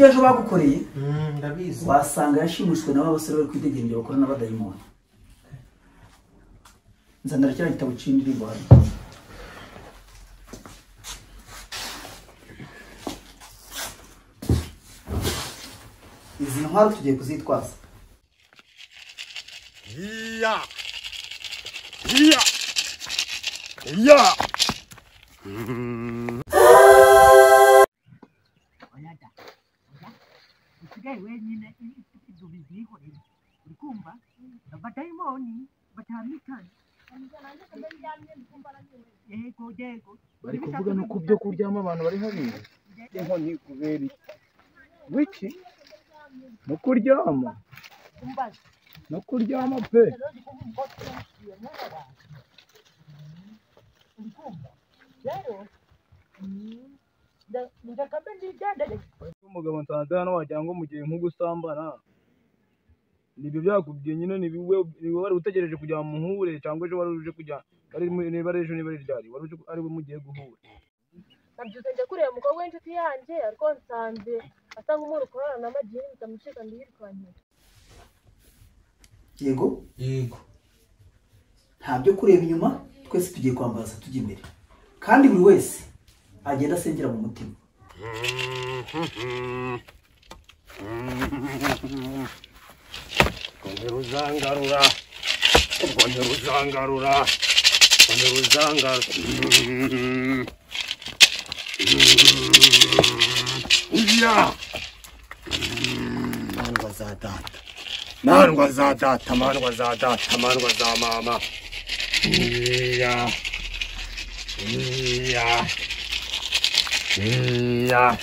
ibyo ejo bagukoreye? Ndabizi. Wasanga yashimushwe na basore bari kwitegera bakora n'abadayimoni. Nzanira kiriya gitabo cy'indirimbo hano. Izi ntwaro tugiye kuzitwaza. Iya. Iya. Iya. Usigaye wenyine ibyo bizikorera uri kumva abadayimoni batamikana. Yego yego. Bari kuvuga no kubyo kuryama abantu bari hariya. Inkoni kubera iki? Wiki? No kuryama. No kuryama pe. Umugabo nsanze hano wagira ngo mugiye nko gusambana. Nibyo byakubwiye nyine ni biwe wari utegereje kujya muhure cyangwa ejo wari uje kujya ari niba ejo niba ryari wari uje ari we mugiye guhura. Nabyutse njya kureba umukobwa w'inshuti yanjye ariko nsanze asa nk'umuntu ukorana n'amagini bitamucika ndiyirukankira. Yego? Yego. Nta byo kureba inyuma, twese tugiye kwambaza tujya imbere. Kandi buri wese agenda asengera mu mutima. Ruzangarura, ruzangarura, ruzangarura. Iya. Mandwa za data, mandwa za data, mandwa za data, mandwa za mama. Iya, iya, iya.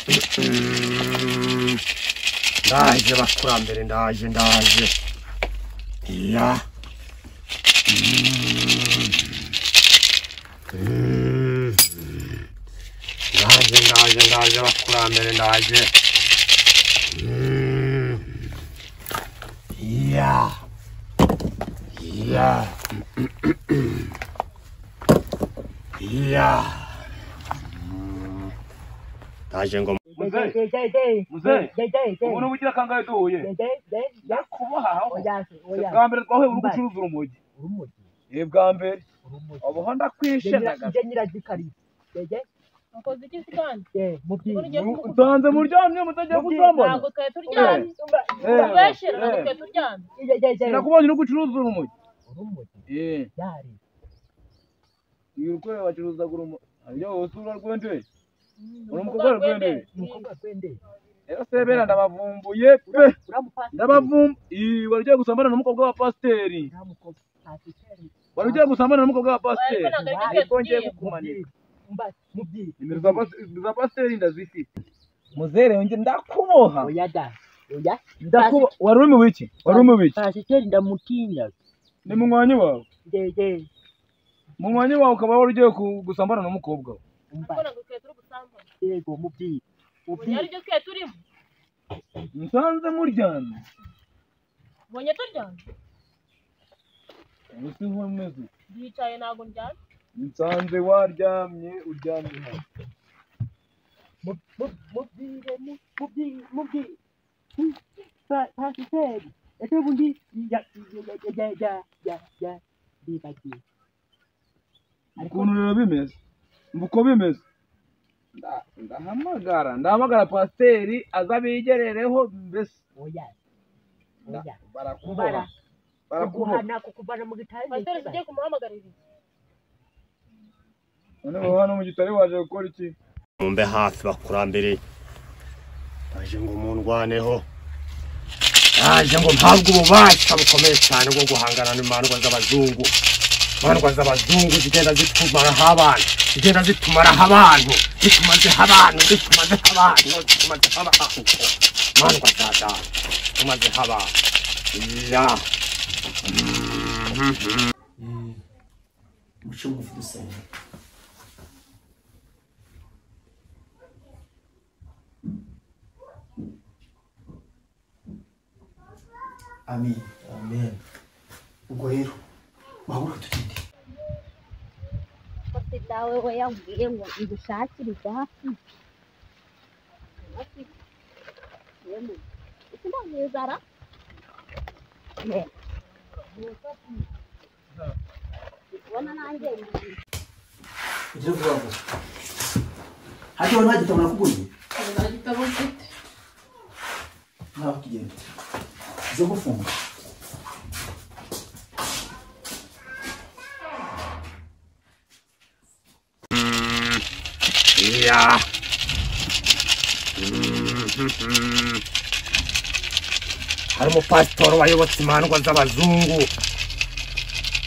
Ndaje bakurambere, ndaje, ndaje. Iya. Ndaje, ndaje, ndaje bakurambere, ndaje. Iya. Iya. Iya. Ndaje ngo Muzehe, ubona ubugira kangahe duhuye? Yakubaha. Bwa mbere twahuye uri gucuruza urumogi. Bwa mbere. Ubu ndakwishe naga. Mukoze iki se kandi? Nsanze muryamye mutagiye gusambana. Ntabwo twari turyamye. Ubeshyera ntabwo twari turyamye. Sinakubonye uri gucuruza urumogi. Uyu urukore bacuruzaga urumogi. Iyo usura rwende. Uri umukobwa rwende. Rero sebera ndabavumbuye pe. Ndabavumbuye. Wari ugiye gusambana n'umukobwa wa pasiteri. Wari ugiye gusambana n'umukobwa wa pasiteri. Ariko ngiye kukumanika. Nimero za pasiteri ndazifite. Muzere nje ndakuboha. Oya da. Oya. Ndakuboha. Wari uri mu biki? Wari mu biki? Pasiteri ndamutinya. Ni munywanyi wawe? Yego. Munywanyi wawe ukaba wari ugiye gusambana n'umukobwa we. Yego mubyi. Ubonye aribyo twe turimo. Nsanze muryamye. Ubonye turyamye. Ubu si nkomeze. Ndicaye ntabwo ndyamye. Nsanze waryamye uryamye hano. Mubwire mubwire mubwire. Pasiteri. Ese bundi ya ya ya ya ya bibagiye. Ukuntu rero bimeze. Uko bimeze. Ndahamagara, ndahamagara pasiteri azabigerereho mbese. Oya. Oya. Barakuboha. Barakuboha. Kukuvana mu gitari. Pasiteri ugiye kumuhamagarira iki? None wowe hano mu gitari waje gukora iki? Mumbe hafi bakurambere. Ndaje ngo mundwaneho. Ndaje ngo mpabwe ububasha bukomeye cyane bwo guhangana n'imandwa z'abazungu. Imandwa z'abazungu zigenda zitumaraho abantu. Zigenda zitumaraho abantu. Zitumazeho abantu. Zitumazeho abantu. Zitumazeho abantu. Imandwa za data. Zitumazeho abantu. Iya. Muce bugufi dusenge. Amen. Amen. Ubwo rero muhaguruke tugende. Kosi dawe we yambwiye ngo ngushakire ibyatsi. Mbonye inzara. Ubona nanjye ugire vuba vuba. Hajya nta gitabo nakuguriye? Nta gitabo mfite. Ntaho tugenda. Zo gufunga. Ya. Hari umupasitori wayobotse imandwa z'abazungu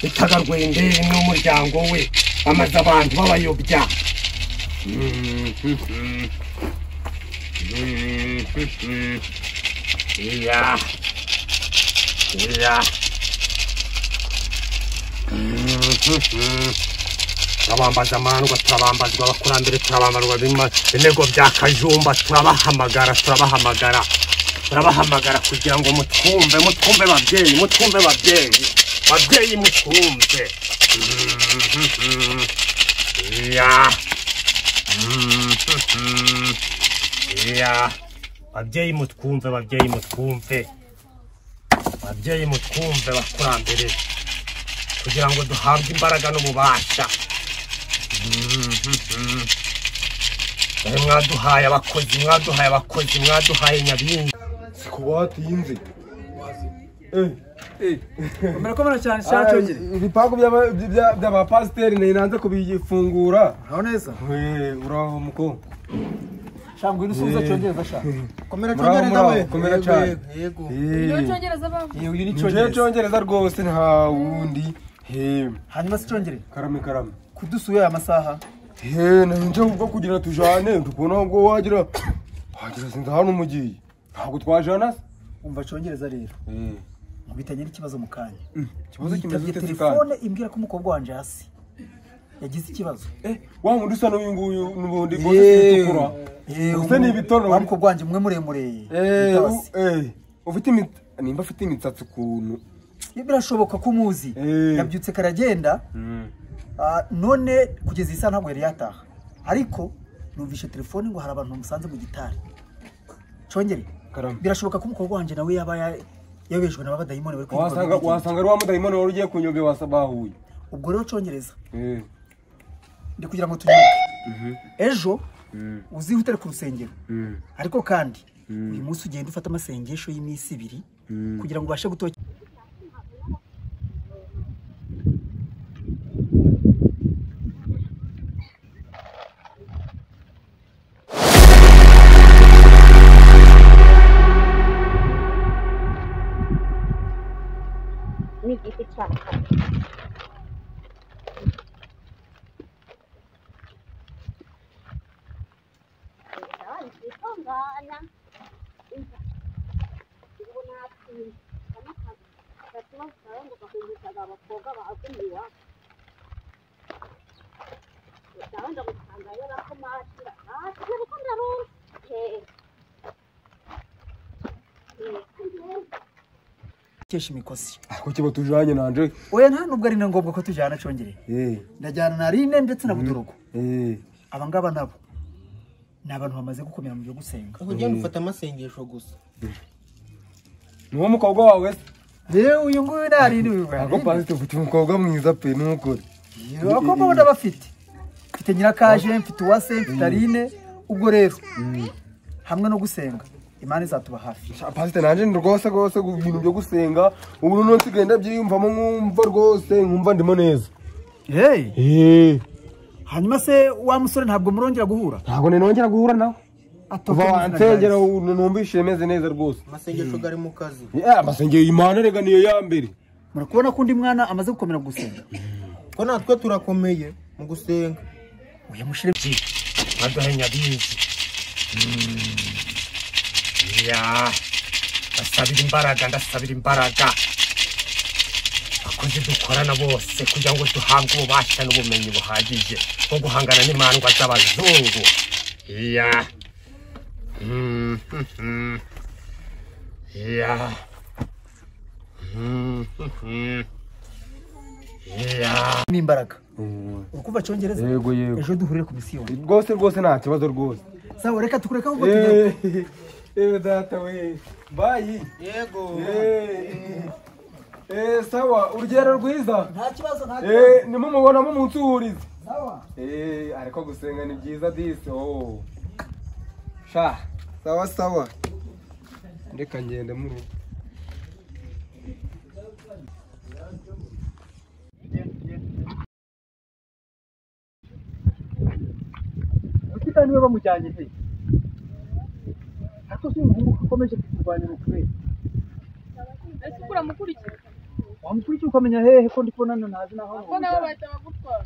bitaga Rwenderi n'umuryango we, bamaze abantu babayobya. Ya. Ya. Turabambaza amandwa, turabambazwa abakurambere, turabambarwa ibinego bya Kajumba, turabahamagara, turabahamagara, turabahamagara kugira ngo mutwumve, mutwumve babyeyi, mutwumve babyeyi, babyeyi mutwumve. Ya. Ya. Babyeyi mutwumve, babyeyi mutwumve, babyeyi mutwumve bakurambere, kugira ngo duhabwe imbaraga n'ububasha. Mwaduhaye abakozi, mwaduhaye abakozi, mwaduhaye nyabingi. Sikubatinze. Murakomera cyane cyacongere. Ibipangu by'abapasiteri nanze kubifungura. Uraho neza? Uraho muko. Shangwe nusubiza cyongereza sha. Komera cyongereza we. Komera cyane. Yego. Iyo cyongereza ba. Uyu ni cyongereza. Cyongereza rwose nta wundi. Hanyuma se cyongere. Karame karame. Kudusuye aya masaha. Nje ubwo kugira tujane tukubona ubwo wagira sinzi hano umugiye. Ntabwo twajana. Umva cyongereza rero. Nkubitanye n'ikibazo mu kanya. Ikibazo kimeze ute? Telefone imbwira ko umukobwa wanje hasi yagize ikibazo. Wa wundi usa n'uyu nguyu n'ubundi bose bitukura. Use ni ibitono. Wa mukobwa wanje mwe muremure. Ufite nimba afite imitsatsi ukuntu. Birashoboka ko umuzi. Yabyutse karagenda. None kugeza isa ntabwo yari yataha. Ariko numvishe telefone ngo hari abantu bamusanze mu gitari. Congere. Birashoboka ko umukobwa wanje nawe yaba yabejwe na babadayimoni bari kwitwa. Wasanga ari wa mudayimoni wari ugiye kunyobe wasabahuye. Ubwo rero congereza. Ndi kugira ngo tunyoke. Ejo uzihutire ku rusengero. Ariko kandi uyu munsi ugenda ufata amasengesho y'iminsi ibiri kugira ngo ubashe gutoka. N'igiti cyaka. Kesha imikosi. Kuki batujanye nanje? Oya nta nubwo ari na ngombwa ko tujana congere. Ndajyana na Rine ndetse na Budorogo. Aba ngaba nabo ni abantu bamaze gukomera mu byo gusenga. Ugenda ufata amasengesho gusa. Nuwo mukobwa wawe se? Rero uyu nguyu na Rine uyu. Ako pastor ufite umukobwa mwiza pe nukuri. Abakobwa bo ndabafite. Mfite Nyirakaje, mfite Uwase, mfite Rine, ubwo rero hamwe no gusenga Imana izatuba hafi. Pastor nanje ndi rwose rwose ibintu byo gusenga ubu none nsigenda byiyumvamo nkumva rwose nkumva ndimo neza. Hey. Hanyuma se wa musore ntabwo murongera guhura? Ntabwo ninongera guhura nawe. Kuva wansengera numvise meze neza rwose. Amasengesho gari mu kazi. Amasengero Imana rega niyo ya mbere. Murakubona ko undi mwana amaze gukomera gusenga. Ko natwe turakomeye mu gusenga. Oya mushire baduhe nyabizi. Ya. Ndasabira imbaraga, ndasabira imbaraga. Abakozi dukorana bose kugira ngo duhabwe ububasha n'ubumenyi buhagije bwo guhangana n'imandwa z'abazungu. Ya. Ya. Ya. N'imbaraga. Urukumva cyongereza? Yego yego. Ejo duhurire ku misiyoni. Rwose rwose nta kibazo rwose. Sawa reka tukureka ahubwo tujye. Ewe data we. Bayi. Yego. Sawa, urugero rwiza. Nta kibazo, nta kibazo. Nimumubonamo munsuhurize. Sawa. Ariko gusenga ni byiza disi. Oh. Sha, sawa sawa. Ndeka ngende mu rugo. Rukita niwe bamujyanye he? Ariko si umuhungu ukomeje kukurwanya ukubera. Ese uramukurikira? Wamukurikira ukamenya hehe ko ndi kubona ntazi naho. Ko nabo bahita bagutwara.